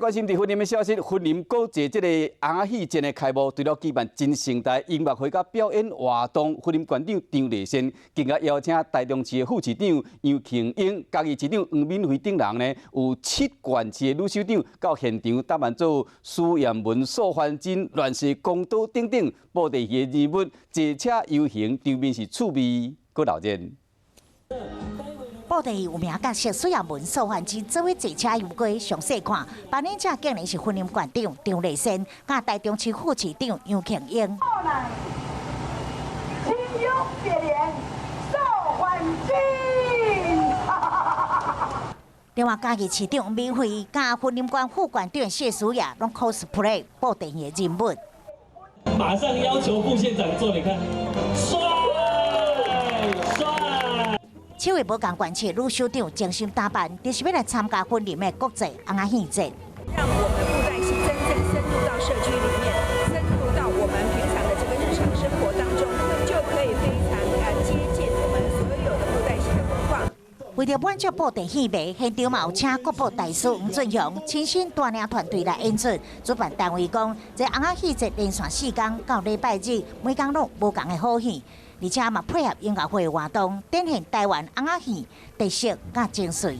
關心佇雲林的消息，雲林國際這個尪仔戲節的開幕，除了舉辦真盛大音樂會佮表演活動，雲林縣長張麗善更加邀請台中市的副市長楊慶英、嘉義市長黃敏惠等人呢，有七縣市的女首長到現場擔任做蘇艷文、素還真、亂世公道等等布袋戲的人物，坐車遊行，場面是趣味閣鬧熱。布袋戲有名角色蘇艷文、素還真做伙坐車遊街上細看，扮演者竟然是雲林縣長張麗善，佮台中市副市長楊慶英。青勇別連素還真。另外，嘉義市長敏惠佮雲林縣副縣長謝淑雅攏 cosplay 布袋戲的人物。馬上要求副縣長做，你看，帥帥。七位無仝縣市女首長精心打扮，就是欲來參加雲林的國際尪仔戲節。讓我們布袋戲真正深入到社區裡面，深入到我們平常的這個日常生活當中，就可以非常接近我們所有的布袋戲的文化。為著滿足布袋戲迷，現場嘛有請國寶大師黃俊雄親身帶領團隊來演出。主辦單位講，這尪仔戲節連續四工到禮拜日，每工攏無仝的好戲，而且嘛配合音樂會活動，展現台灣尪仔戲特色佮精髓。